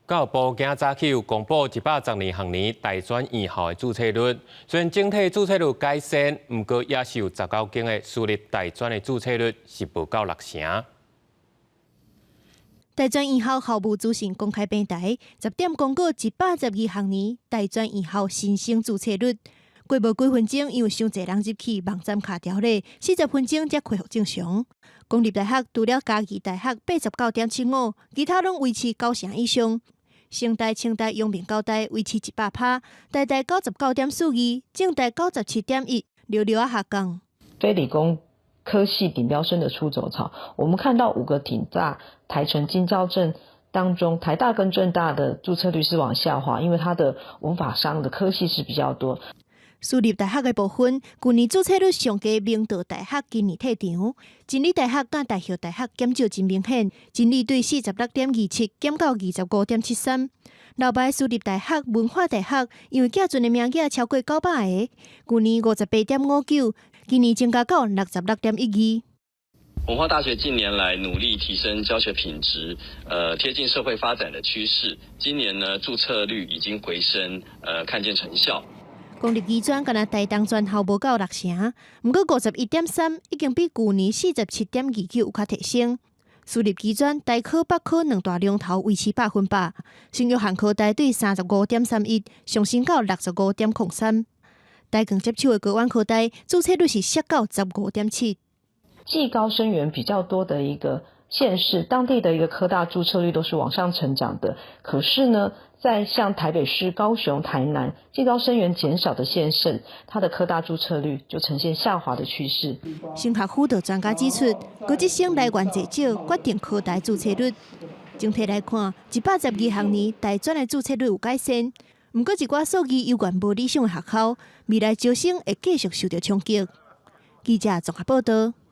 教育部今早起有公布112學年大專院校的註冊率，雖然整體註冊率改善，毋過也是有19間的私立大專的註冊率是無夠六成。大專院校校務資訊公開平台10點公告112學年大專院校新生註冊率，過無幾分鐘，因為傷濟人入去網站卡著咧，40分鐘才恢復正常。公立大學除了嘉義大學89.75，其他攏維持九成以上。成大、清大、陽明交大維持100%，台大99.42，政大97.1，略略仔下降。非理工科系頂標生的出走潮，我們看到五個頂大台成金交政當中，台大跟政大的註冊率是往下滑，因為它的文法商的科系是比較多。私立大學的部分，舊年註冊率上低，明道大學今年退場，真理大學佮大學大學減少真明顯，真理對46.27減到25.73。老牌私立大學文化大學，因為寄存的名額超過900個，舊年58.59，今年增加到66.12。文化大學近年來努力提升教學品質，貼近社會發展的趨勢，今年呢註冊率已經回升，看見成效。公立醫專干焦台東全校無夠六成，毋過51.3已經比舊年47.29有較提升。私立醫專台科、北科兩大龍頭維持100%，聖約翰科大對35.31上升到65.03。台鋼接手的高苑科大註冊率是摔到15.7。技高生源比較多的一個縣市，當地的一個科大註冊率都是往上成長的。可是呢，在像台北市、高雄、台南，技高生源減少的縣市，它的科大註冊率就呈現下滑的趨勢。升學輔導專家指出，高職生來源濟少，決定科大註冊率。整體來看，112學年大專的註冊率有改善，毋過一寡數字猶原無理想的學校，未來招生會繼續受到衝擊。記者綜合報道。